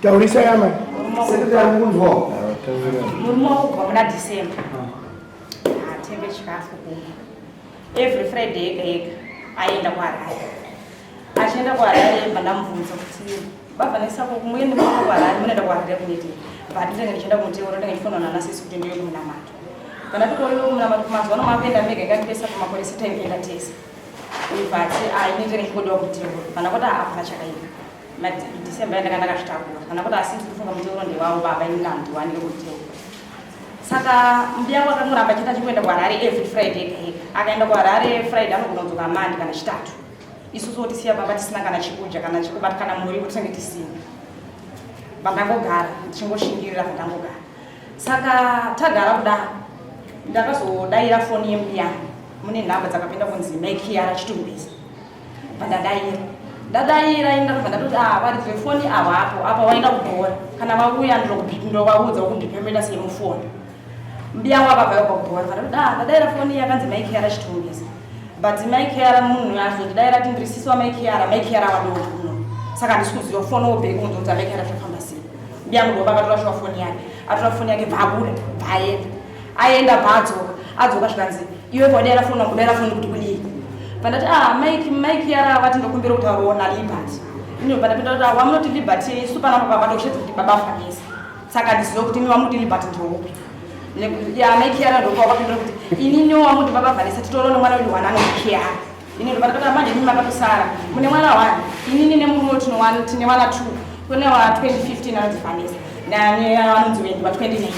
Taurisa yama. Sekretary mukunzwa. Murume wangu kubva muna December. Atenge chikafu kumba. Every Friday yega yega aenda kuHarare. Achienda kuHarare bva ndamubvunza kuti baba nesako kumuende mwana kuHarare munoenda kuHarare kunoitei? Bva ndinenge ndichienda kumuteuro ndinenge ndichifonwa nana sisi kuti ndiuye kumunamato. Kana tikoiwe kumunamato mazuva ano makuenda mega ingatipesa pamakore setaikuenda tese. Bva ati ah ini ndinenge ndichingodiwa kumuteuro. Bva ndakuti ah hapana chakaipa. December yandanga ndakazvitakura kana kuti asi ndikufunga muteuro ndewavo baba ini ndandiwanike kuteuro saka mbuya wangu akangoramba achiita achikuenda kuharare every friday ega ega akaenda kuharare friday anogona kudzoka mandi kana chitatu isusu otisiya baba tisina kana chekudya kana chekubata kana muriwo tinenge tisina vandangogara ndichingoshingirira vandangogara saka tagara kudaro ndakazodaira foni yembuya mune nhamba dzakapinda kunzi maikiara chitumbisa Ndadaira. Ndadaira ini ndakabva ndatoti ah varidzi vefoni ava apo apa waenda kubhora kana vauya ndovaudza kundipemenda semufoni. Mbiya wangu akabva yobva kubhora ndakati ah ndadaira foni yakanzi mai Kiara Chitungwiza. But mai Kiara munhu azondidaira ati ndiri sisi wamai Kiara, mai Kiara wadonha kuno. Saka handisi kuziva foni wobheki unzonzi amai Kiara zvafamba sei. Mbiya wangu ndoba akatora shuwa foni yake. Atora foni yake bva abuda bva aenda. Aenda bva adzoka. Adzoka zvikanzi iwe wadaira foni wangu daira foni kuti kudii pandati ah mike mike yara vati ndokumbira kutaurawo naliberty ino pandapinda kuti ah, wamunoti liberty isu panapa baba ndokushedza kuti baba fanisa saka ndizive kuti imi wamuti liberty ndoupi ya mike yara ndokuwa kwapindura kuti inini wamuti baba vanisa titoona nemwana wedu wana anoti kiara ini ndopandakati manje imi makatosara mune mwana one inini nemurume tine wana two kune wa 2015 anonzi vanisa nane anonzi wendy wa 2019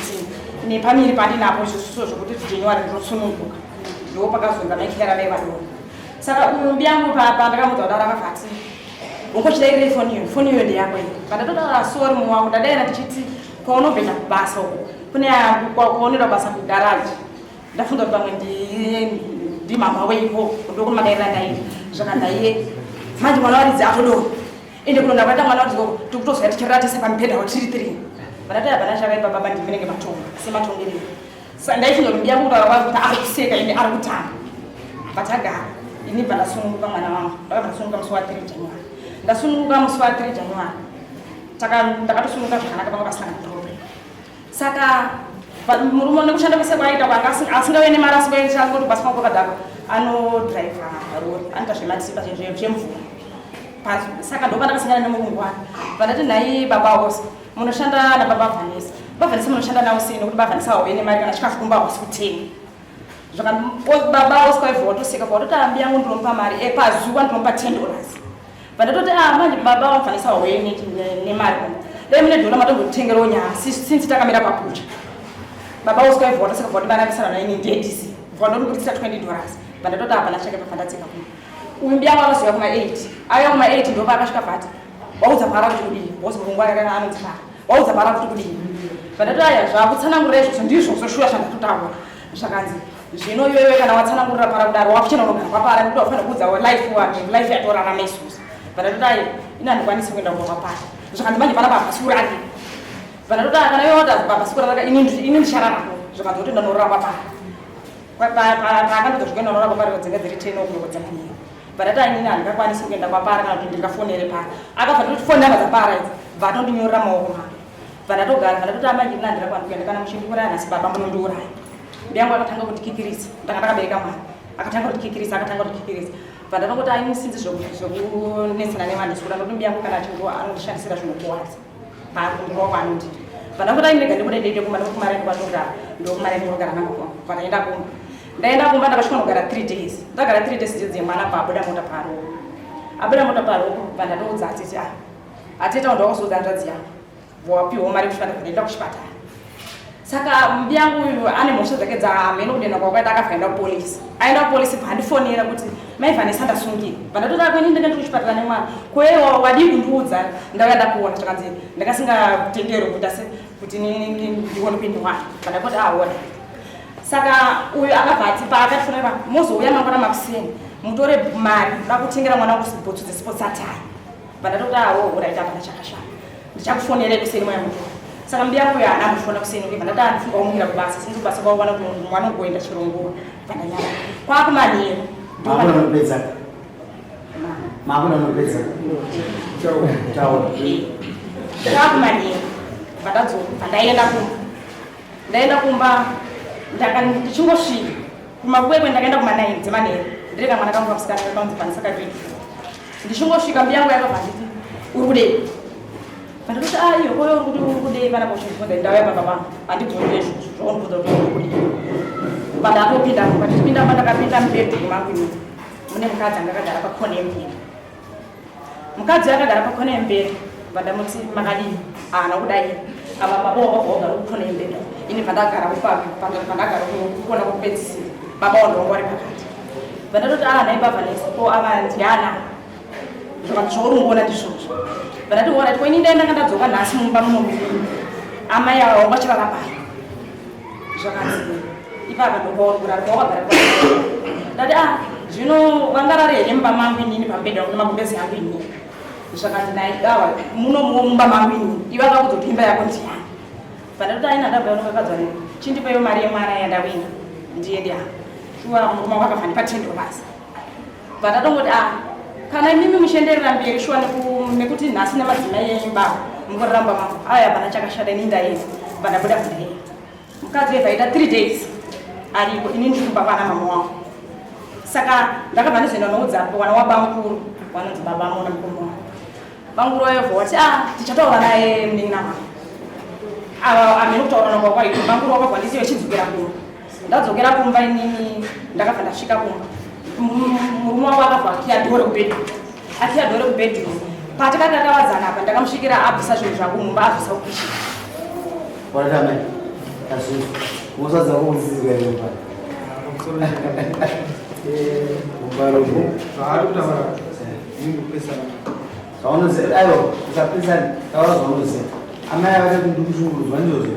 nepamiri pandinapo zvisuso zvokuti january ndinosununguka ndo pakazonza maikera mai vadoro saka uyu mbiyangu pandakamuudza kudaro akabva ati ungochidairei foni iyo foni iyo ndeyako iyo pandatotaura sori mumwe wangu ndadaira ndichiti kwaunobvenda kubasa uko kune kwaunoenda kubasa kugaraji ndafunga kuti pamwe ndimama weiko ndokumadairira ndaita zvakandaiye manje mwana waridzi atodoro ende kuno ndakaita mwana waridzi koko tikutozouya tichirara tese pamubhedha tiri three vandati hapana chakaipa baba ndimunenge matonga sematongerero ndaifunga kuti ndiya kutaura kwangu kuti ari kuseka ende ari kutamba but agara ini bva ndasununguka mwana wangu ndakabva ndasununguka musi wa 3 January ndasununguka musi wa 3 January ndakatosununguka zvakanaka panga pasina kana problem saka murume nekushanda kwese kwaaita kwanga asingauye nemari asingauye angoti basa kwangu kwakadhakwa anodhiraivha rori anoita zvematipa zvemvura saka ndopandakasangana nemurungu wake vandati nhai baba ose munoshanda nababa Vanessa baba Vanessa munoshanda navo sei nekuti baba Vanessa hauye nemari kana chikafu kumba hausi kutenga baba ose kwaibva watoseka watoti ambi yangu ndinomupa mari e pazuva ndinomupa $10 vandatoti ah manje baba Vanessa hauye nemari dai mune dhora matongotengerawo nyama since takamira pakucha baba ose kwaibva watoseka vati vanavisana naini ndedisi vandondibudisira $20 vandatoti hapana chake pafandatsika kuno uyu mbiyangu akazouya kuma 8 auya kuma 8 ndopa akasvika vati waudza para kuti kudii because murungu wake akanga anonzi para waudza para kuti kudii vandati aya zvakutsanangurira izvozvo ndizvo zvoshuwa zvandatotaura zvakanzi zvino iwewe kana watsanangurira para kudaro wakuchena unogara kwapara nekuti wafanira kuudza life wake life yatorarama isusu vandati aya ini handikwanisi kuenda kumba kwapara zvakanzi manje pana pahapasi kurarira vandati aya kana iwe wati hapasi kurarira ini ndichararako zvakanzi wotoenda norora kwapara paakandodza zvekuenda norora kwapara dzinge dziri 10 o'clock dzamanyeru but ati inini handingakwanisi kuenda kwapara kana kuti ndingafonere para akabva ndoti foni namba dzapara idzi bva atondinyorera maoko make bva ndatogara bva ndatoti amanje ini handirakwani kuenda kana muchindiuraya nhasi baba munondiuraya mbiyangu akatanga kutikikirisa ndanga ndakabereka mwana akatanga kutikikirisa akatanga kutikikirisa bva ndatongoti aini sinzi zvekunetsana nevanhu sikuda nokuti mbiyangu kana achindiwa anondishandisira zvinokuwadza pakundirowa kwaanondida bva ndangoti aini rega ndibude ndiende kumba ndokumareni kwatogara ndokumareni kunogara nangu bva ndaenda kumba ndaenda kumba ndakasvika nogara 3 days ndagara 3 days dzedze mwana bva abuda mota paroko abuda mota paroko bva ndatoudza atete ah atete wandu wakazoudza hanzvadzi yangu wapiwa mari kuchipatara ndaenda kuchipatara saka mbiyangu uyu ane mhosva dzake dzamheno kudena kwakaita akabva aenda kupolisi aenda kupolisi bva andifonera kuti mai Vanessa ndasungirwa bva ndatoti akweni ndanga ndiri kuchipatara nemwana koye wadii kundiudza ndauya ndakuona zvakanzi ndakasingatenderwi kuti ase kuti ndione kuende wani bva ndakoti aona saka uyu akabva ati paakatifonera mozouya mangwana makuseni mutore mari vakutengera mwana wangu bhutsu dzesports attire bva ndatoti awo uraita hapana chakashata ndichakufonera kuseni mwana mutora saka mbiya yangu uyo haana kufona kuseni bva ndati andifunga kumukira kubasa sinzi kubasa kwavo vana mwana ugoenda chirongwa bva ndanyara kwakumanheru Makuda unopedza. Makuda unopedza. Taura. Takumanheru bva ndadzoka, bva ndaenda kumba. Ndaenda kumba ndichingosvika kumakwekwe, ndakaenda kuma9 dzemanheru ndiri kamwana kangu kamusikana kakanzi Vanessa kadiki. Ndichingosvika, mbuya yangu yakabva nditi, "Uri kudei?" Pandakati, "Ah, iyo koyo uri kuti uri kudei panapa uchibvunza ndauya baba vangu, handibvunze izvozvo zvaunobvunza kuti uri kudei." Pandatopinda mumba, ndichipinda mumba, ndakapinda mubedroom mangu inini mune mukadzi anga akagara pakona yemberi. Mukadzi akagara pakona yemberi, vandamuti, "Makadini?" Haana kudai. Ava baba wakabva wagara kukona yemberi, ini pandagara pandagara kukona kwekupedzisira, baba wandonga vari pakati. Vandatoti, "Ah, nhai baba Vanessa, ko ava ndiana?" Zvakanzi, "Zvauri kungoona ndizvozvo." Vandati, "Alright, ko ini ndaendanga ndadzoka nhasi mumba muno, amai ava vanga vachirara pano." Zvakanzi, "Ipapa ndopauri kurara pawakagara." Ndati, "Ah, zvino vangarare here mumba mangu inini pamubhedha wangu nemagumbezi yangu inini?" Zvakanzi, "Nai awa muno mumba mangu inini, iwe akakuzoti imba yako ndiyani?" Pandati, "Aina ndabva unokakadzwa nini, chindipeyo mari yemwana yandawina ndiende ha." Shuwa murume wangu akabva ndipa $10. Vandatongoti, "Ah, kana imimi muchienderera mberi shuwa nekuti nhasi nemadzimai enyu baba mukuramba mangu, aya hapana chakashata, ini ndaenda." Vandabuda kundaenda. Mukadzi webva aita 3 days ariko, ini ndiri kumba kwana mama wangu. Saka ndakabva ndizoenda noudza wana wabamukuru vanonzi baba mona mukuru wangu. Bamukuru wayobva wati, "Ah, tichataura naye munin'ina wangu." Ava amene kutaura nako kwaito bamukuru wakabva ndisiyo chidzokera kumba. Ndadzokera kumba inini, ndakabva ndasvika kumba, murume wangu akabva akiya door kubedroom, akiya door kubedroom. Patakakakavadzana apa, ndakamusvikira abvisa zvinhu zvangu mumba, abvisa kukichini. Waratame azvizvo musadza kuudzizwa here pa Zvaari kutaura ndingupesana. Zvaunoziva, aiwa, usapesani, taura zvaunoziva. Amai avati kuti ndikushungurudzwa, ndizvozvo?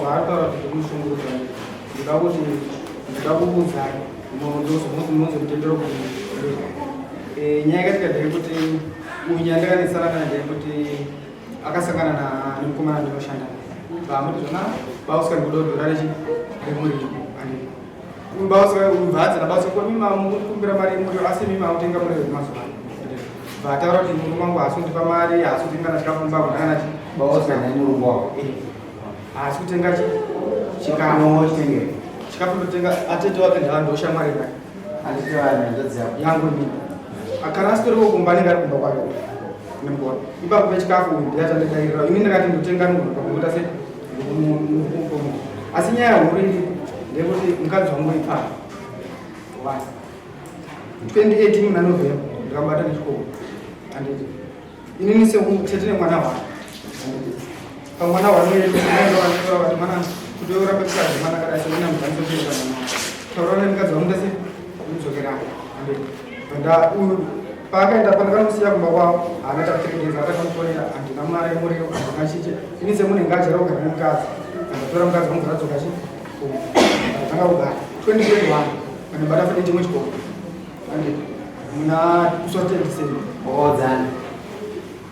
Zvaari kutaura kuti ndikushungurudzwa, ndinoda kuti ndinoda kukuudzai munozonditendera kuti nyaya yakatika ndeyekuti uyu nyaya ndakanesana naye ndeyekuti akasangana nemukomana ndinoshanda naye, vamuti zvona bausika ndikudodhora rechi remuriwo andii bvadza nabasa ko mima mukumbira mari yemuriwo, asi mima akutenga muriwo wemazuva ano. Vataura kuti murume wangu haasi kundipa mari, haasi kutenga na chikafu mumba kunangana chi Baosika nemurume wako? Haasi kutenga chi chikafu. Unochitengera? Chikafu ndotenga, atete wake ndoshamwari naye. Handiti vanhu hanzvadzi yako? Yangu inini. Kana asitoriwo kumba, anenge ari kumba kwake nemukona ipapo pechikafu. Uyu ndiyachandidairira ini, ndakati ndotenga nogona pakuita se ndikumupomuka. Asi nyaya huru iripo ndeyekuti mukadzi wangu ipapa one 2018 muna November ndakabata nechikoro, handiti? Inini setine mwana wani, pamwana wani vati mwana kuti urambe mukadzi mwana akadai seina mukwanisa kuchengeta mwana wako, taura nemukadzi wangu ndese mudzokerana, handiti? Banda uyu paakaenda, pandakamusiya kumba kwavo, haana ta 3 days akatomufonera, handina mari yemuriwo, handina chiche. Ini semunhu ingajaira kugara nemukadzi, andatora mukadzi wangu, radzoka chi atanga kugara 2021 andibata futi chimwe chikoro, handiti? Muna musi wa 10 December. Wakaodzana?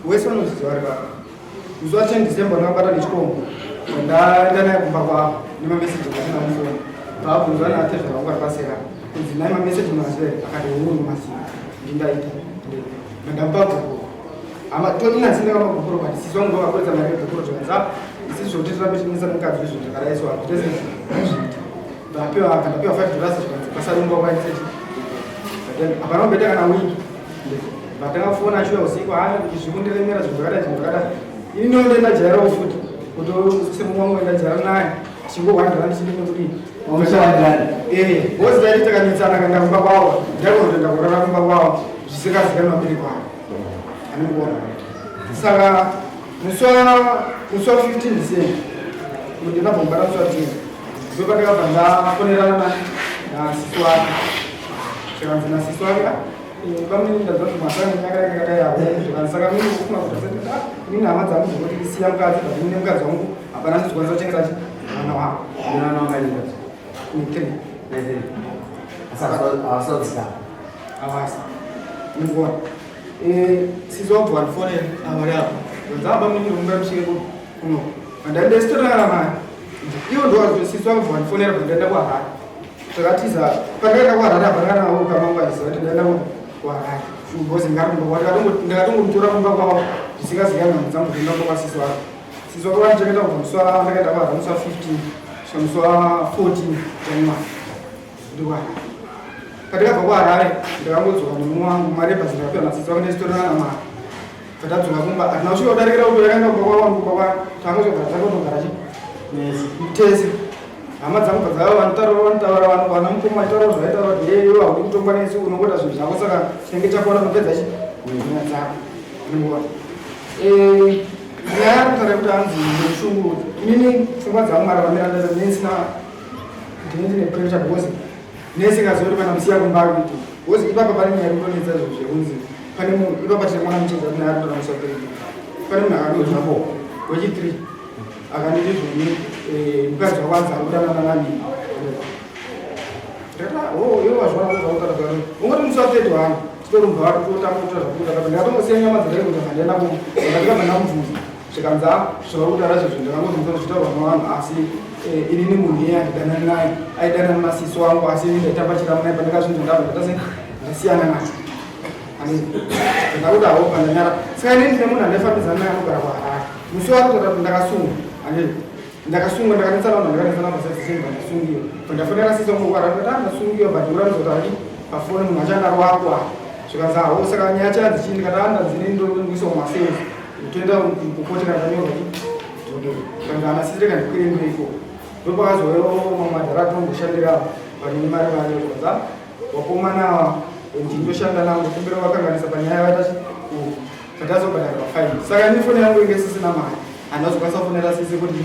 Wese vanozviziva vari papa. Musi wa 10 December ndakabata nechikombo, ndaenda naye kumba kwavo nemameseji akasina mufoni. Vaabvunzwa naatezvara vangu vari pasera kunzi, "Nai mameseji maziva?" Akati, "Huru maziva ndindaita." Ndamupa gupuro ama toinasi, ndakapa gupuro, but sisi vangu vakakuridza mari yegupuro. Zvikanzi, "Isi zvokuti tirambe tinisa mukadzi izvo zvakadaiswa zvitezviita." Ndapiwa, ndapiwa $5. Zvikanzi pasarungwa kwaiseti hapana kubheta kana wiki. Vatanga kufona achiuya usiku, haa, zvikundiremera, zvinhu zvakadai, zvinhu zvakadai. Ini ndonde ndajairawo futi kuti semumwe wangu ndajaira naye chingowandira ndichinde nekuti Wamuchawandirani? Bosi taiti takanetsana kaenda kumba kwavo, ndaikozotoenda kurara kumba kwavo zvisingazikanwi vabereki vavo anongoona. Saka musi wa 15 December, kuti ndakabva mubata musi wa 10, ndopandakabva ndafonerana nasisi wake. Zvikanzi nasisi wake, "Bamini, ndazva kuti masana nyaka yakadai yavo." Zvikanzi, "Saka mini kufunga kuti asati inini hama dzangu dzekuti isiya mukadzi, but inini mukadzi wangu hapana chizokwanisa kuchengeta chi mwana wavo." Mwana wakaita? Ni three. Asi havasadzikana? Havasi ndikuona. Sisi wabva wandifonera avari apo, nzamba mini ndokumbira musvike kuno andandesitorana naye ivo. Ndo sisi wabva wandifonera, bva kuHarare. Takatiza, pandakaenda kuHarare hapana kana kamangu achiziva kuti ndaenda kuHarare because ndakatongomutora kumba kwavo. Zvisingazikanwi hama dzangu kuenda kumba kwasisi wako. Sisi wako vandichengeta kubva musi wa ndakaenda kwaHarare musi wa 15 kusvika musi wa 14 January. Ndikuharare. Pandakabva kuHarare ndakangodzoka nemumwe wangu mari yebhazi ndakapiwa nasisi wako ndichitorana namari. Tadzoka kumba hatina kusvika kudarikira uko yakaenda kumba kwavangu kumba kwa tangozogara takotogara chi tese. Hama dzangu bva vanotaura vanotaura vanhu vana mukoma vachitaura zvavaitaura kuti yeye iwe haudi kutongwa nesu unongoita zvinhu zvako saka chinenge chakuona unopedza chi nyaya dzako. Unongoona. Eh, nyaya yekutaura kuti hanzi ndinoshungurudza. Inini pfungwa dzangu mararamiro andaita ndisina ndine ndine pressure because nesingazivi kuti kana musiya kumba ari kuita because ipapa pane nyaya yekutonetsa zvinhu zvekunzi pane munhu ipapa tine mwana mucheche atinaye ari kutora musi wa three pane munhu akandiudza wechi three akanditi zvoni eh, mukadzi wako anzi ari kudanana nani ndakati ah, oh iwe wazviona kuti zvakutaura zvakadai ungoti musi wa 31 titorumba wati totanga kutora zvakuita kati ndakatongosiya nyama dzandai kuti handienda ku ndakatanga ndamubvunza zvikanzi ah, zvauri kutaura izvozvo ndakangozvinzwa zvichitaurwa nevanhu asi eh, inini munhu iye andidanani naye aidanana nasisi wangu asi ini ndaitamba chiramu naye pandakazvinzwa ndabva ndaita ndasiyana nacho ndakuti hawo pandanyara saka inini ndine munhu andaifambidzana naye anogara kuharare musi wakutoda kuti ndakasungwa andii ndakasungwa ndakanetsana vanhu ndakanetsana pasaisemba ndasungiwa pandafonera sisi wangu kuharare ndati ah, ndasungiwa but uratidza kuti adi pafoni munhu achanga ari wako a zvikanzi hawo saka nyaya chanzi chii ndikati andanzi ah, ini ndokuisa kumasales toenda kukoti kana tanyorwa kanzi ana sisi rega ndikwire ndiro ikoko ndopakazouyawo mamwe madhara atinomboshandira vane mari vane kwanza vakomana ava ndindoshanda navo ndokumbira vakanganisa panyaya vaita tazobhadhara pafaini saka ini foni yangu inge sisina mari handazokwanisa kufonera sisi kuti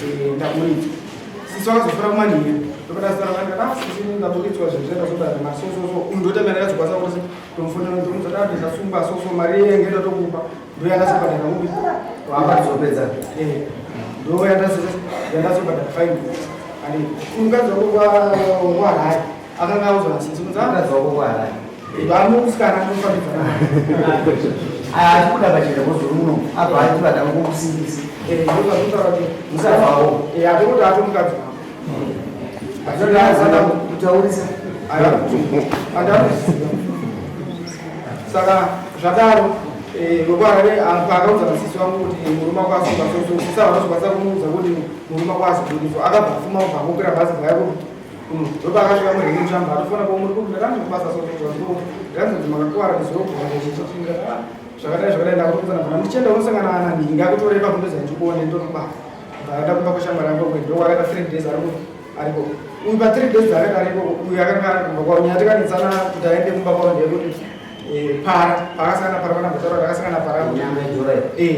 eh, ndaburitswa sisi vakazofona kumanheru ndopadasitaraaa ah, sisi ndaburitswa zvinhu zvendazobhadhara mari sososo undoita mari yakazokwanisa kuti ndomufonera ndomuudza kuti ndasungwa soso mari yenge ndatokupa ndoyandazobhadhara upi wabazopedza eh, ndo yandazobhadhara faini ani mukadzi wako kwaharare akanga audzwa nasisi kunzi mukadzi wako kwaharare vamusikana anofambidzana achikuda pachena kuzori muno abva achivada ngokusimbisa musabvawo atikuti ato mukadzi wako kutaurisa saka zvadaro vekwaharare paakaudza nasisi wangu kuti murume wako asunga soso sisi havanozokwanisa kumuudza kuti murume wako aziburiswa akabva afuma kubva akokwira bhazi bvaya kuti ndopaakasvika murengi mushamba atofona ko muri kuti ndakanzi kubasa soso ndakanzi makakuvara ndizokuvaa zvakadai zvakadai ndakutokudzana bvana ndichienda unosangana nanhinga akutoreva kundoza ndikuone ndotobata Ndaenda kumba kweshamwari yangu kwe ndokwakaita 3 days ariko ariko. Uyu pa 3 days dzaakaita ariko uyu akanga ari kumba kwavo. Nyaya takanetsana kuti aende kumba kwavo ndeyekuti eh, para paakasangana para pana mbotaura akasangana para Nyama yedhora iyi. eh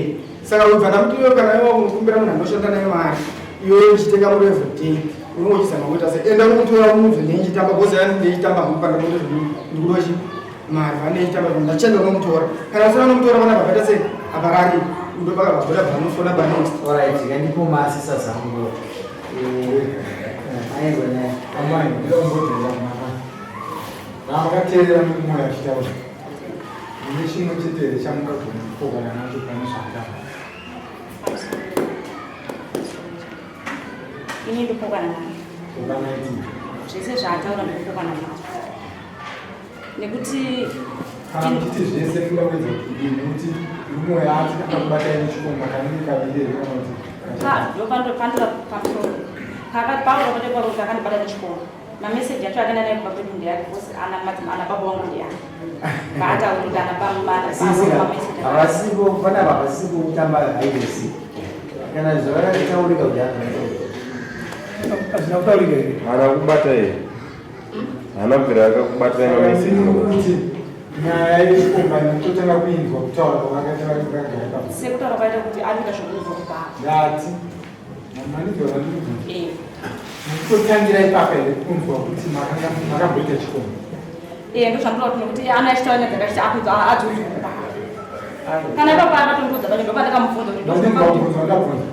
saka ubva ndamuti iwe kana iwe wakukumbira munhu anoshanda naye mari iwe uchitenga muriwo everyday unenge uchizama kuita sei enda unomutora umubve ndeichitamba bhozi yani ndeichitamba hangu panda kuti ndikuda chi mari vaneichitamba ndachienda unomutora kana usina unomutora pana pakaita sei aparari ndopaka pabuda panofona panext Alright, ngandipo masisa zangu. Eh, aizwa naye. Amai, ndinombodzoka mama. Vamakateerera mumwe achitaura. Mune chimwe chete here chamungagona kupokana nacho pane zvakadaro? Ini ndopokana naye. Pokana itii? Zvese zvaataura ndopokana nazvo. Nekuti Kana muchiti zvese munoda kuedza kuti kudii nekuti murume uyo ati akakubatai nechikomba kanenge kaviri here kana kuti ndopandira pamusoro pauro pane pauro kuti akandibata nechikomba mameseji acho akaenda naye kumba kwedu ndeyake bcause ana madzima ana baba vangu ndeyake vaataura kuti ana baba Havasipo panapa havasipo kutamba haidesi. Kana zvakataurika kuti hazvina kutaurika here Haana kubata here? Haana kubvira akakubata mameseji. Kuti nyaya yechikomba ndototanga kuinzwa kutaura kwavakaita vari vakagara ipapo. Sekutaura kwaita kuti ari kuita zvokunzwa kubva. Ndati manidzwa vandikubvunza. Eh. Mukutotangira ipapa here kunzwa kuti makanga makamboita chikomba? Eh, ndozvandinoda kuti nekuti ana achitaura nyaya dzakachiti akunzwa adziudzwa kubva. Kana ipapo akatondiudza pacho ndopandakamubvunza kuti Ndandinzwa kubvunza ndabvunza.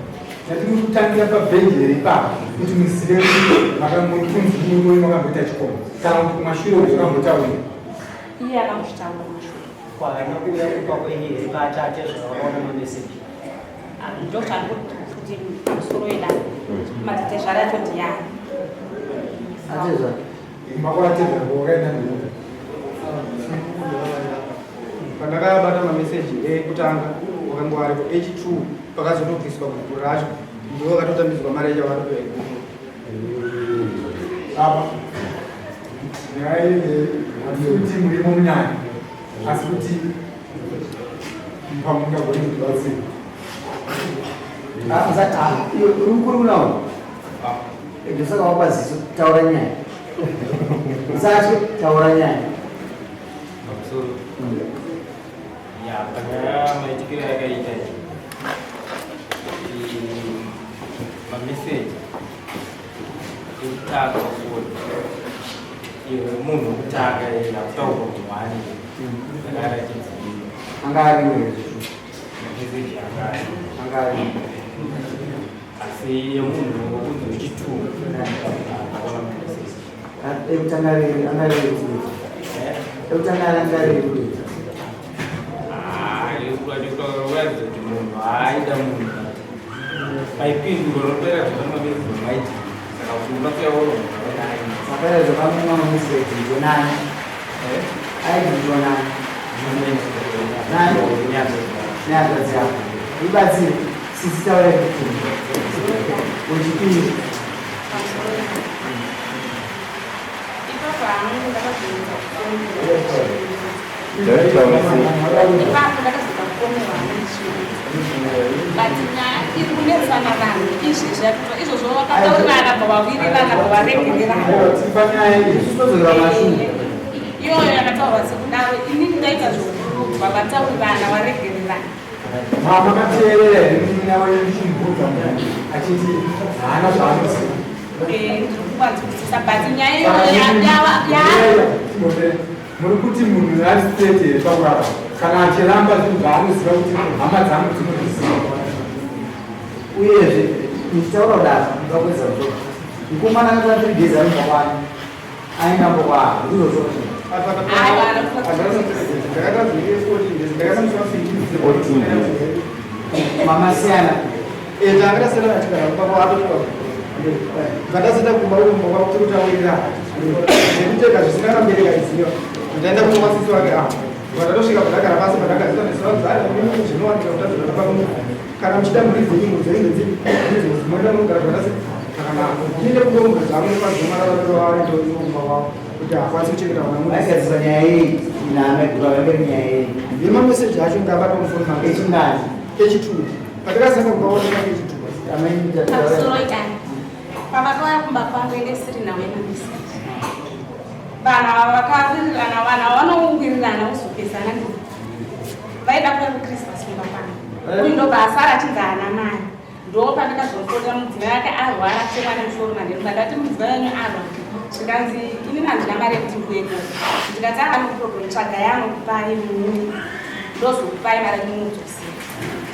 Ndati muri kutangira pabhenji here ipapa kuti muzive kuti makambokunzi murume wenyu makamboita chikomba kana kuti kumashure uku zvakambotaurika. Iye akambozvitaura kumashure. Kwaana kuuya kumba kwenyu here paachate zvavakaona mameseji? Ndozvandikuti pamusoro yedare madzitezvara acho ndiyani? Atezvara. Kumba kwatezvara kwakaenda ndikupi? Pandakabata mameseji ekutanga vakanga varipo. H2 pakazotobviswa gupuro racho, ndivo vakatotambidzwa mari yacho vakatopiwa igupuro. Apa nyaya iyi hatisi kuti murimo munyaya, asi kuti pamungagoni kutibatsira. Uri mukuru kunawo, ndosaka wapaziso. Taura nyaya, usatye, taura nyaya. Pamusoro. Ya, panyaya maitikiro yakaita iyi, mameseji ekutanga kufoni iwe munhu wekutanga akutaurwa muhwani akaratidza. Anga arimo here zvishu? Mameseji anga ari. Anga arimo. Asi yemunhu wokunzi wechitu akaona mameseji. Ekutanga riri anga riri kuita, ekutanga anga riri kuita. Kuratidza kuti munhu haaida munhu paipindura unopera zvamameseji maiti, saka kuti unotseaona munhu akaita. Makaratidza pamwe mameseji nani aibvunzwa nani nani nehanzvadzi yako. Ibatsire sisi, taura wechipiri. Ipapo hangu ndakazoita Taitaura sei? Ipapo ndakazoita kufonerwa nechiunzi, but nyaya iri kunetsana vanhu izvezvi yatota izvozvo, vakataurirana bva vawirirana, bva varegererana. Panyaya iyi Tinodzokera mashure. Iyoyo yakataurwa sekudaro, inini ndaita zvokurugwa, vataurirana, varegererana. Makateerera here munin'ina wenyu muchimubvunza munhu achiti haana zvaanoziva? Ndiri kuvanzwisisa, but nyaya iyoyo Muri kuti munhu ari straight here pakurarama kana achiramba zvinhu zvaanoziva kuti hama dzangu dzinozviziva? Uyezve ndichitaura kudaro, ndikakuedza kuzoka mukomana akatora 3 days ari kumba kwani, aenda mbo kwavo, ndizvozvo. Ndakaita Mamasiyana. Tanga achigara kumba kwavo, vandasenda kumba kumba kwavo tiri kutaurira zvekuteka zvisina kana mubereki aiziva. Ndaenda kumba kwasisi wake apo vatatosvika, pandagara pasi, pandagadzira nesauzari zvinowanika kutadzirana pamunhu. Kana muchida mhuri dzenyu, mhuri dzenyu ndedzipi? Moenda munogara zvakasi zvakanaka. Ine kudombo dzangu nemazuva mararamiro aari kumba kwavo kuti haakwanisi kuchengeta vana munhu. Vaigadzisa nyaya iyi naamegura vangeri nyaya iyi. Yemameseji acho ngabatwa mufoni make. Echingani? Kechi2, patakasanga kumba kwaoneka kechi2. Pamusoro itani, pavakauya kumba kwangu ende siri nawo emameseji. Vanhu ava vakawirirana, vanhu ava vanowirirana kuzopesana. Vaida kuuya kuChristmas kumba kwangu, uyu ndobva asara achinzi haana mari. Ndo pandakazofonera mudzimai wake arwara, achemwa nemusoro manheru. Ndakati, "Mudzimai wenyu arwara." Zvikanzi, "Inini handina mari yekuti ndikuende." Ndikati, "Aa, no problem, tsvagai anokupai mumwe, ndozokupai mari munodzosera."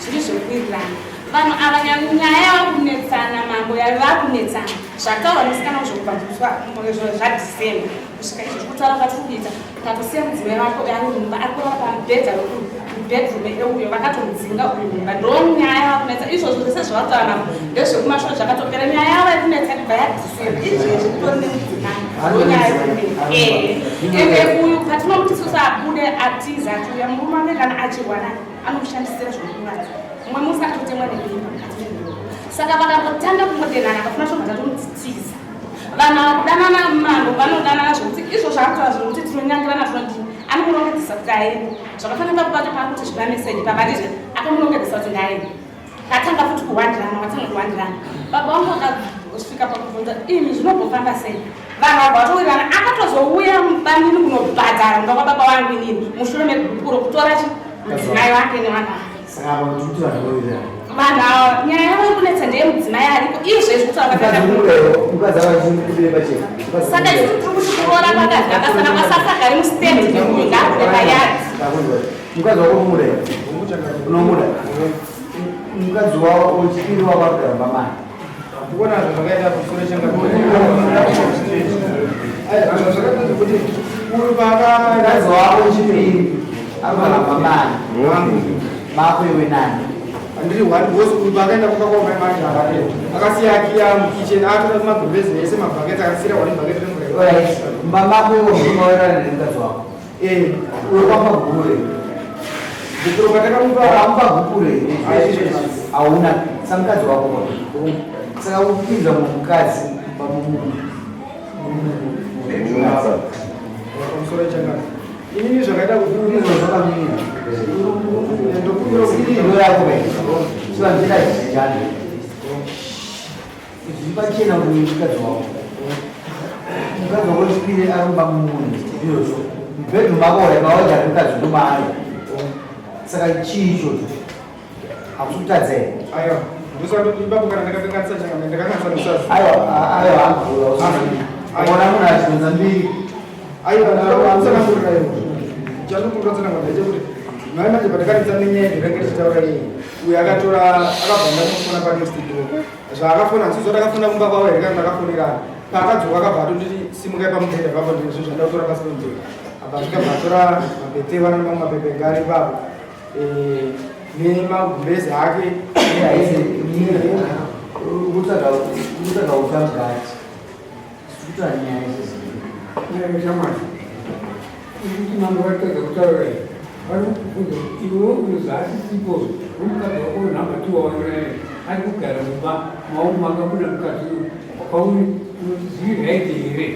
Zviri zvekuwirirana. Vanhu ava nyaya yava kunetsana, mambo, yava kunetsana. Zvataurwa nesikana zvokubvanzuswa zvaDecember kusvika izvo kutaura kwatiri kuita, tatosiya mudzimai wake ari mumba, ari kurara pamubhedha wekubedroom euyo, vakatomudzinga uyu mumba. Ndo nyaya yava kunetsa. Izvozvo zvese zvavataura navo ndezvekumashure, zvakatopera. Nyaya yava yekunetsa kubva yaDecember, izvezvi kutori nemudzimai. Ndo nyaya yekunetsa. Ende uyu patinomuti susu abude, atiza, achiuya murume wake kana achirwara anomushandisira zvinokuradza. Mumwe musi akatotemwa nebimba mukati memhuro. Saka vakambotanga kungodenhana, akafuna shoma, tatomutitiza. Vanhu ava kudanana, mambo, vanodanana zvokuti izvo zvaakutaura zvokuti tinonyangirana zvinodii, anomurongedzesa kuti aende. Zvakafanira papacho paakuti zvimameseji pavatizve akamurongedzesa kuti ngaende. Katanga futi kuwandirana, vatanga kuwandirana. Baba vangu vakasvika pakubvunza, "Imi zvinombofamba sei?" Vanhu vabva vatowirirana. Akatozouya banini kunobhadhara mumba kwababa vangu inini mushure megupuro kutora chi mudzimai wake nevana vake. Saka apa kuti kuti vanhu vawirirana. Vanhu ava nyaya yavo iri kunetsa ndeyemudzimai ariko izvezvi kutaura. Mukadzi avachikudire pachena. Saka isusu tiri kuti kuroora kwakadzi akasana kwasasagari mustendi neuyu, ngaabude payadhi. Mukadzi wako unomuda here? Unomuda mukadzi wako wechipiri wako arikugara mumba mani? Ndikuona zvakaita pamusoro changa kuti uyu paka Mukadzi wako wechipiri arikugara mumba mani mako, iwe nani? Handiri one because uyu paakaenda kumba kwamai manje akasiya akiya mukitchen, atora magumbezi ese, mabhaketi, akasiyira one bhaketi remvura. Alright, mumba mako iwe murume wairara nemukadzi wako? Eh. Uyo kwapa gure? Gupuro patakamupa Wakamupa gupuro here? Hauna. Samukadzi wako kwa. Saka upinza mukadzi pamumunhu. Pamusoro chakati. Inini zvakaita kuti Izvo zvakamira. Ndokumbira Siri ndo yako be. Chivanzira chijana. Zviri pachena kuti mukadzi wako. Mukadzi wako chipiri aromba mumunhu. Izvozvo. Mubhedroom mako uri mawaja mukadzi ndomaari. Saka chii ichocho? Hakusi kutadza here? Aiwa. Ndosaka ipapo kana ndakakanganisa changa ndakakanganisa musazi. Aiwa, aiwa hangu. Ukaona munhu achidhonza mbiri. Aiwa, ndakutsanangurira iwo. Chandinokumbira kutsanangura ndechekuti mai manje pandakaridza nenyaya ndinenge ndichitaura iyi. Uyu akatora akabva ndamufona pa next door. Zvaakafona handisi kuziva kuti akafona kumba kwavo here kana ndakafonerana. Paakadzoka akabva atonditi simukai pamubhedha ipapo ndizvo zvandida kutora pasi pemubhedha. Abva asvika abva atora mapetewa nemamwe mapepa anga ari ipapo. Nemagumbezi ake. Ukutsvaga utamugati. Kutora nyaya izvozvo. Nyaya shamwari. Kuti mambo vatadza kutaura iyi. Vari kukubvunza kuti iwe unozi asisipo nomukadzi wako nhamba two wawanorara ari kugara mumba mao manga muna mukadzi uyu kwauri unoti zviri right here?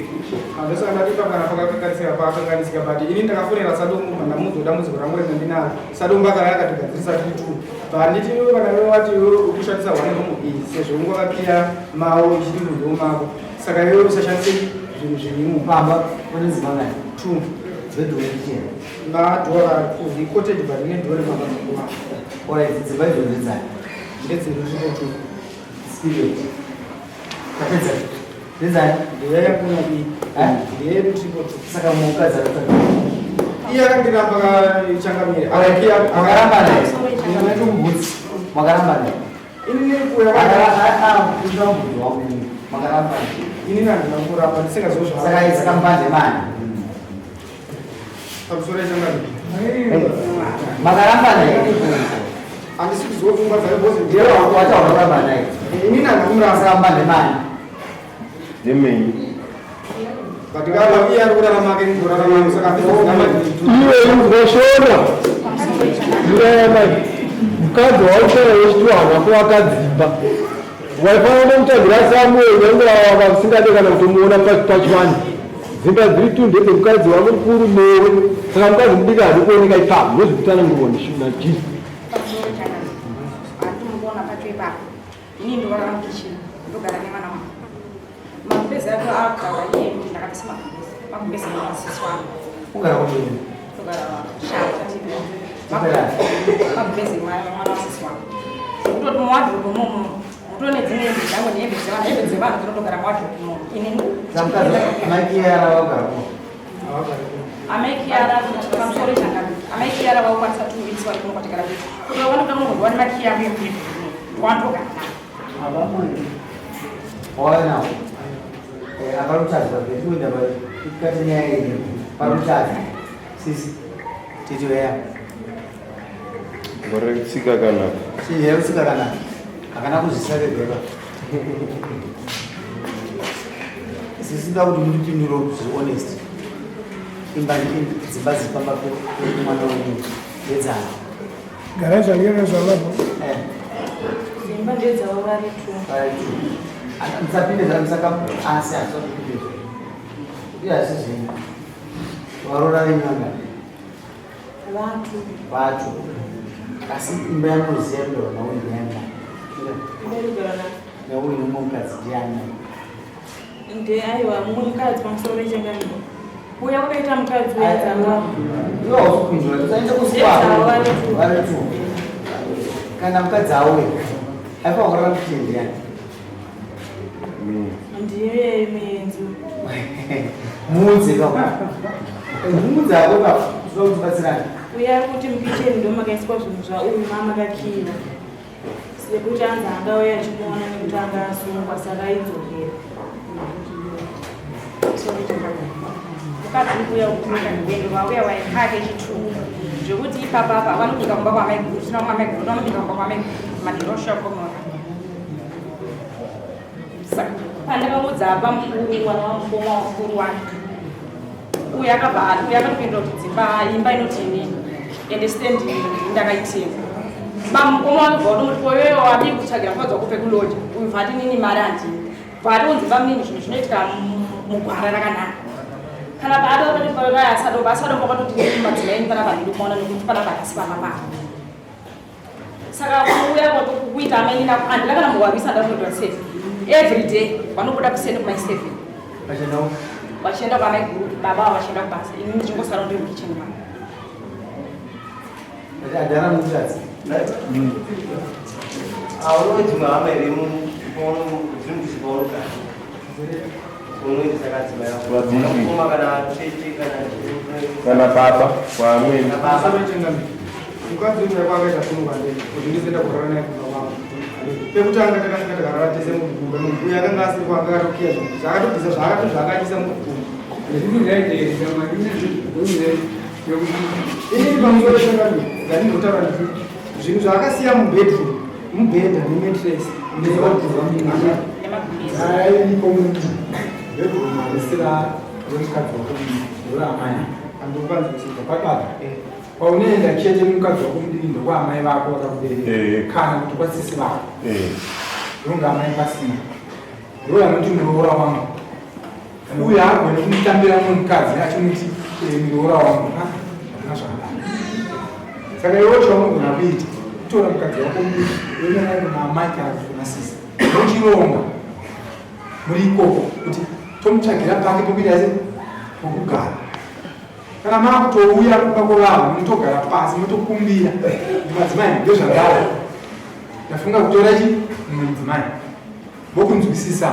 Handosaka ndati kana pakakanganisika pakakanganisika, but ini ndakafonera Sadomba, ndamuudza dambudziko rangu rimwe ndinaro. Sadomba akauya akatigadzirisa tiri two. But nditi iwe kana iwe wati iwe uri kushandisa one room iyi sezvo unge wakakiya mawo ichiti munhu mako, saka iwe usashandise zvinhu zvirimo. Pamba pane dzimba ngani? Two. Bedroom kitchen. Madhora icottage, but ine dhoo remabva. Alright, dzimba idzo ndedzani? Ndedzedu triple two. Spirit. Tapedza. Ndedzani? Ndeyayakuna iyi. Eh? Ndeyedu triple two. Saka mukadzi akatsvaga. Iye akandiramba changamire. Alright, makaramba naye. Makaramba naye. Inini kuya Kuita mubvunzo wako inini. Makaramba naye. Inini handina kuramba ndisingazvo. Saka mupande mani. Pamusoro yechangamire. Makaramba naye. Handisi kuziva pfungwa dzake because Ndiye wacho wakaramba naye. Inini handina kumuramba. Saka mupande mani. Ndemenyu. But kana iye ari kurarama ake, ndorarama, saka Iwe inzwa shona. Ndiyamai mukadzi wauchaya wechiti hama kuvaka dzimba, waifanira kumutsvagira Samuel nyange vasingade kana kutomuona pachivanhu. Dzimba dziri tu ndedzemukadzi wangu mukuru newe, saka mukadzi mudiki hadi kuoneka ipapo. Ndozvikutsanangurwa naJesu. Pamusoro changamire, hatinokuona pacho ipapo. Ini ndorara mukichini, ndogara nemwana wangu. Magumbezi acho akugara iye kuti ndakabisa magumbezi, magumbezi emasisi wangu. Ugara kudini? Ndogara shata. Tipera. Magumbezi mwana wasisi wangu, kutoti muwadhirobe momo mutone dzimwe hembe dzangu nehembe dzevanhu, hembe dzevanhu dzinotogara muwadhirobe momo. Ini Samukadzi maikiyara wagara ko. Amaikiyara, pamusoro changamire, amaikiyara vakukwanisa 2 weeks vari kuno kwatigara kuita kuti vanoda munhu wani makiya angu ekuti wandogara nawo. Abamwe. Waona. Aparutadza kuenda pa nyaya iyi. Parutadza. Sisi. Titi weya. Gore retsika kanaka. Chii usika kana. Hakana kuzvisa vegeba. Sisi nda kuti mundipindure zviri honest. Imba dzimba dziri pamba pemwana wenyu ndedzani? Gara zvangere zvavavo. Dzimba ndedzavo vari two. Vari two. Musapinde musaka asi hasapinde. Uye hasi zvenyu. Varora venyu vangani? Vatu. Vatu. Asi imba yamunoziva kugara nawo ndiyani? Imba na Nauyu nomwe mukadzi ndiyani? Nde aiwa, mumwe mukadzi, pamusoro rechangamire. Uya kwakaita mukadzi uya dzanga. Iwe hausipindura, usaenda Ndedzavo vari kusikwako. two. Vari two. Kana mukadzi auya, aifa wakarara kuti ndiyani? Ndiye muenzi. Muudze ka. Muudze ako ka. Unoda kutibatsirani. Uya ari kuti mukicheni ndo makaiswa zvinhu zvauyu mamakakiwa. Sekuti anzi angauya achimuona nekuti anga asungwa, saka aidzokera. Mukadzi uya kutinokaniwendo vauya waipake chituku zvekuti ipapapa vanobika kumba kwamaiguru, tina kwamaiguru, vanobika kumba kwamaiguru manhiroshopomora. Saka pandakaudza apa mukuru, mwana wamukoma wamukuru wake uyu, akabva uyu akatopindura kuti dzimba imba inoti inini. Ende stand ndakaitenga. Bamukoma wake bva watomoti koyoyo wadii kutsvagira mukadzi wako pekuloja. Uyu bva ati nini mari handina. Bva atonzi bamnini zvinhu zvinoitika mugwara rakanaka. Kana paadaasadomba kwatoti madzimai enyu panapa handidi kumaona nekuti panapa hasi pamba pavo. Saka kuuya kuita amainini handina kana muwarwisa ndatoita sei. Every day vanobuda kuseni kumai 7. Vachienda kwamai guru baba ava vachienda kubasa ini ndichingosara ndiri mukitchen mangu. Adhara mukadzi. Auro dzimwe hama here dziri paunogara unoendesa kadzimai Vadiki. vako kana tete kana Kana baba kwaamweni. Mukadzi uyu kwakaita sungu handei kuti ndizoenda kurara naye kumba kwangu. Pekutanga takasvika takarara tese mugumba uyu akanga asiri kwanga akatokiya zvinhu zvaakatobvisa zvaakato zvaakaisa mugumba. Inini pamusoro pechakati ndandinotaura nditi zvinhu zvaakasiya mubedroom mubhedha nemattress Airiko mubedroom harisira remukadzi wako ndoraamai. Kwakada. Paunoenda chete mukadzi wako mudiki ndokwaamai vako vakakubereka kana kuti kwasisi vako. Ndonga amai pasina. Ndo vanoti muroora wangu. Uye haagoni kumutambira mumwe mukadzi achimuti muroora wangu. Hazvina zvakadaro. Saka iwe chaunogona kuita kutora mukadzi wako mudiki woenda naye kuna amai kana kuti kuna sisi. Wochironga muri ikoko kuti tomutsvagira pake pokuita se pokugara. Kana makutouya kumba kwevanhu munotogara pasi motokumbira madzimai ndozvandava. Ndafunga kutora chi mumwe mudzimai vokunzwisisa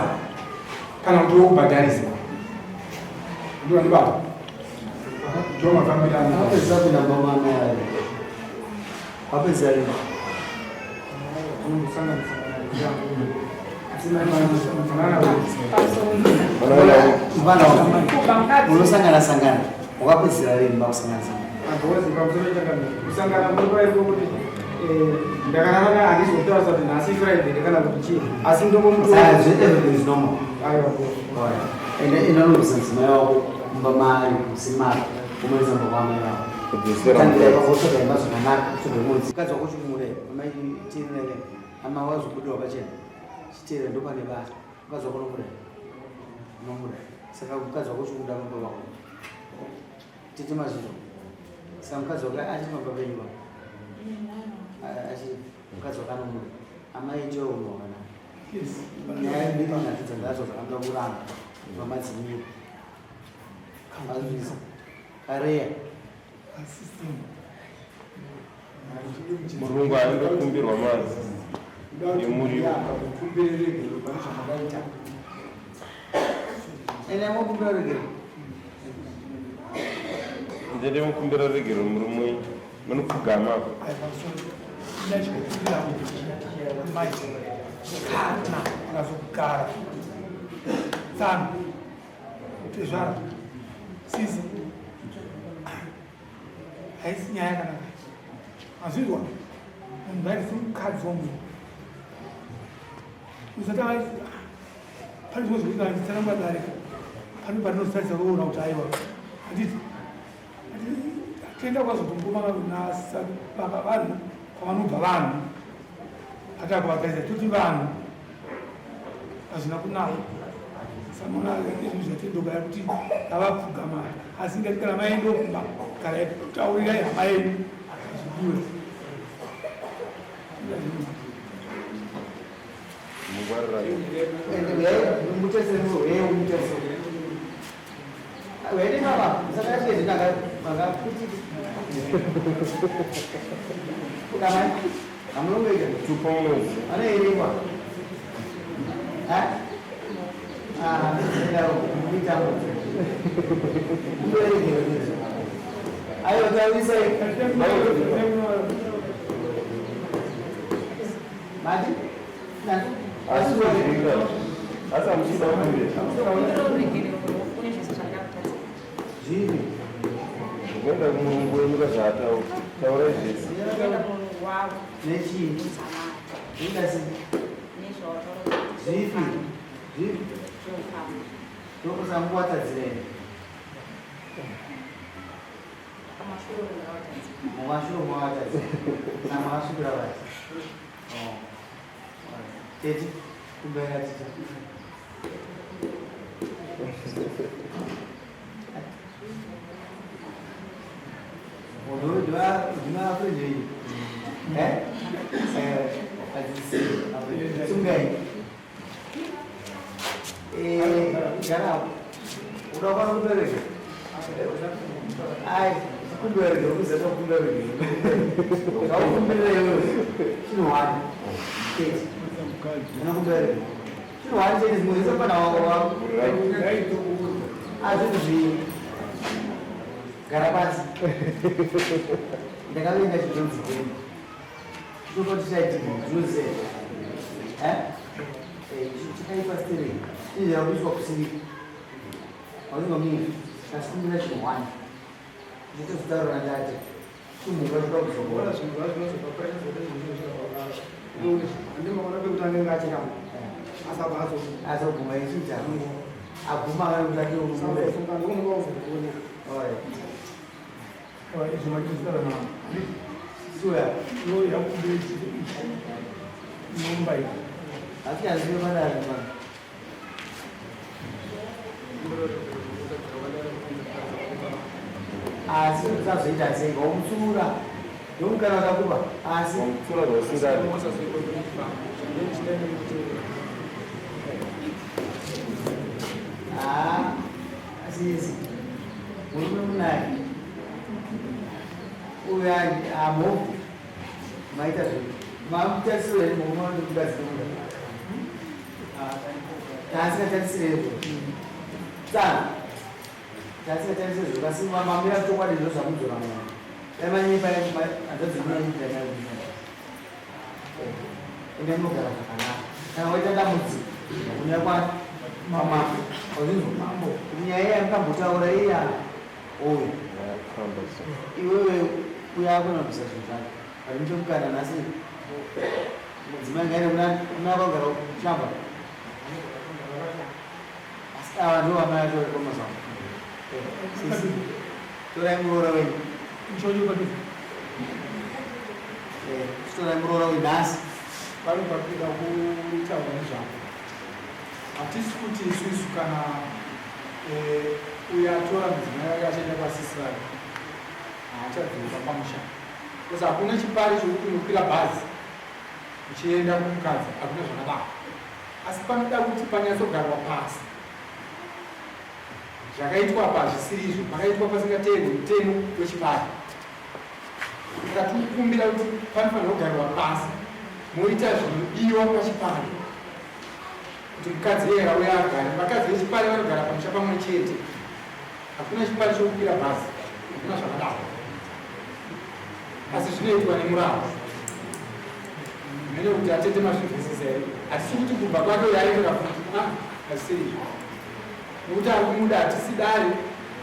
kana kuti wokubhadharisa. Ndovanibata. Ndiwo mafambiro anoita. Apedza kupinda mumba maamai ayo. Apedza rini? Mwana wangu. Munosangana sangana. Wakapedzisira rini makusangana sangana? Kusangana muri kuti ndakarara handizotaura kuti nhasi Friday kana kuti chii asi Saka everything is normal. Aiwa. Alright. Ende inonobvisa mudzimai wako mumba maari musimari womuendesa mumba kwaamai vako. Kudzosera Tangira mukadzi. ipapo wotsvaga imba zvakanaka utsvaga mudzi. Mukadzi wako chimuda amai teerera ama wazobudirwa pachena. Chiteerera ndopane basa. Mukadzi wako unomuda. Unomuda. Saka mukadzi wako chimuda mumba wako. Tete mazviro. Saka mukadzi wako achiri pamba penyu pa. Achiri mukadzi wako anomuda. Amai ndiwo unhu wakanaka. Nyaya mbiri nhatu ndadzo dzakanoda kuramba pamadzimiro. Mazvisa. Kareya. Murungu aendokumbirwa mari yemuriwo. Ende mokumbira regero. Ndende mukumbira regero murume wenyu. Munopfugama apo. Kana akazogara tsano tezvara sisi haisi nyaya yakanaka mazvinzwa munhu ngaisi mukadzi womunhu usati pane zvimwe zvekuti kana nditsanangura dare pane patinozitarisa roona kuti aiwa handiti tienda kwazotongoma baba vanhu kwavanobva vanhu atakuvatarisa toti vanhu hazvina kunaka samona zvinhu zvatendoka yakuti ngavapfugama asi ndati kana maendo kumba kana taurirai hama yenyu zvidiwe. Asi hamuchida kumbira. Zvipi? Kuenda kumurungu wenyu kazvaataura. Taurai zvese. Nechii? Zvingasi. Zvipi? Zvipi? Ndokusanguwatadzireni. Mumashure mawatadza. Namakasvikira vati. Oh. Tete, kumbera tete. Gara pasi. Ndakavenga chidonzi chenu. Chitopa tichaitika zvinoziva. Eh? Eh, chakaipa stereki. Chizera kuiswa kusirika. Wazinga mimi. Tasikumbira chinhu Nditozotaura ndati. Chimhuka choda kuzobora. Zvinhu zvinozobva pressure zvote zvinhu zvakawanda. Andingaona pekutanga inga achiramba. Asabva azoguma. Azoguma ichiita. Aguma kana kuti ake umude. Saka ndinoona kuzoona. Alright. Izvo machizitaura na Suya. Iyo yakumbira nomba iyi. Asi azive madari mwana. Asi usazoita sei wamutsura ndomukana wakakupa asi Wamutsura zvausingadi. Ah, asi yesi murume munaye uyu amhofu maita zvinhu mamutarisiro here murume wanokubatsira taasingatarisire izvo tsana taasingatarisire izvo kasi mamira chokwadi zvo zvamudzora mwana dai manyepa hanzvadzi enda munogara zvakanaka kana waita dambudziko unoya kwa mama wazvinzwa mambo nyaya iya mukambotaura iya oyo iwewe uya akona kubvisa zvinhu zvake ari mukana nhasi mudzimai ngaende kuna kwagara kushamba asi ava ndo vamai vacho vari kwamazamo sisi torai muroora wenyu torai muroora wenyu nhasi Vanobva kuda kutaura nezvako. Hatisi kuti isusu kana uyo atora mudzimai wake achienda kwasisi vake haachadzoka pamusha. Because hakuna chipari chokuti unokwira bhazi uchienda kumukadzi, hakuna zvakadaro. Asi panoda kuti panyatsogarwa pasi. Zvakaitwa apa hazvisiri izvo, pakaitwa pasingateerwi mutemo wechipari. Saka tikukumbira kuti panofanirwa kugarwa pasi moita zvinodiwa pachipari kuti mukadzi iye auye agare. Vakadzi vechipari vanogara pamusha pamwe chete, hakuna chipari chokukwira bhazi, hakuna zvakadaro, asi zvinoitwa nemurau mene kuti atete mazvinzwisisa here. Hatisi kuti kubva kwake uyo aitira futi, hazvisiri izvo, nekuti ari kumuda hatisi dare,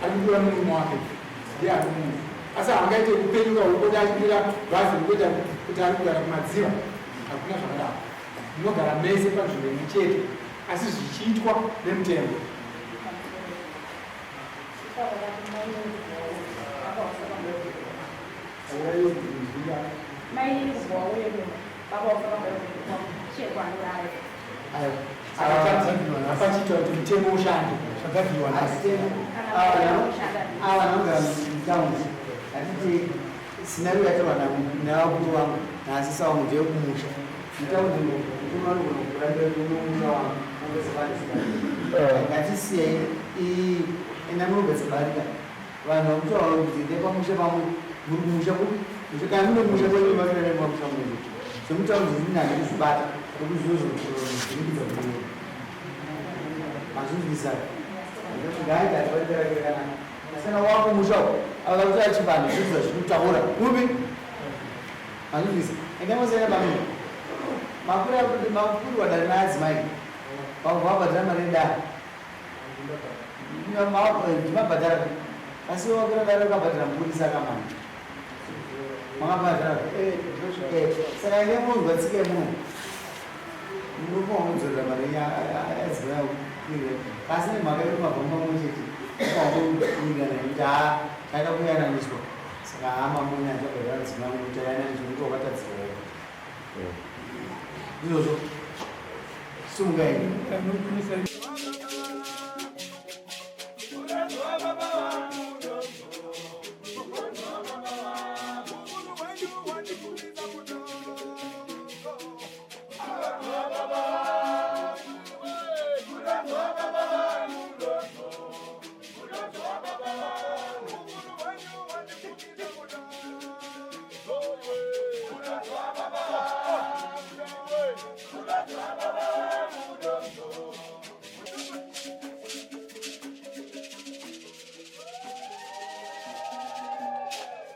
ari kudiwa nemurume wake ndiye ari kumuda, asi haangaite kupenyuka ukoti achikwira bhazi rikuita kuti ari kugara kumadziva, hakuna zvakadaro. Munogara mese panzvimbo imwe chete, asi zvichiitwa nemutemo. Apachiita kuti mutemo ushande zvakadiwa ava vanogara mutaundi hatiti scenario yatorwa navakuru vangu naasisi vangu ndeyekumusha mutaundi mukuru vanogona kurambira kunomusha wangu ngatisiyei enda munogadzira barika vanhu vakutaura kuti ndepamusha pamwe muri kumusha kupi musha kana mune musha kwenyu mamirare mamusha mwenyu zvemutaundi zvinani kuzvibata nekuti zvinozvozviringidza kuno mazvinzwisa ngaita barika rake rakanaka asi kana wako musha uko ava kuti achivanhu zvinhu zvazvinotaura kupi mazvinzwisa enda mosiyana pamwe makuru makuru wadare naadzimai vabva vabhadhara mari yedare ndimabhadhara asi wakura dare ukabhadhara mupurisa akamana makabhadhara saka ine munzwa tsika yemunhu munofanira kudzorera mari adzimai kukwirira asi nemhaka yekuti mabva mumwe chete ukakuwirirana nekuti haa taida kuyananiswa. Saka hama mune achabhadhara mudzimai wangu kuti ayanane zvekuti wakatadzirwa. Ndizvozvo. Simuka imi.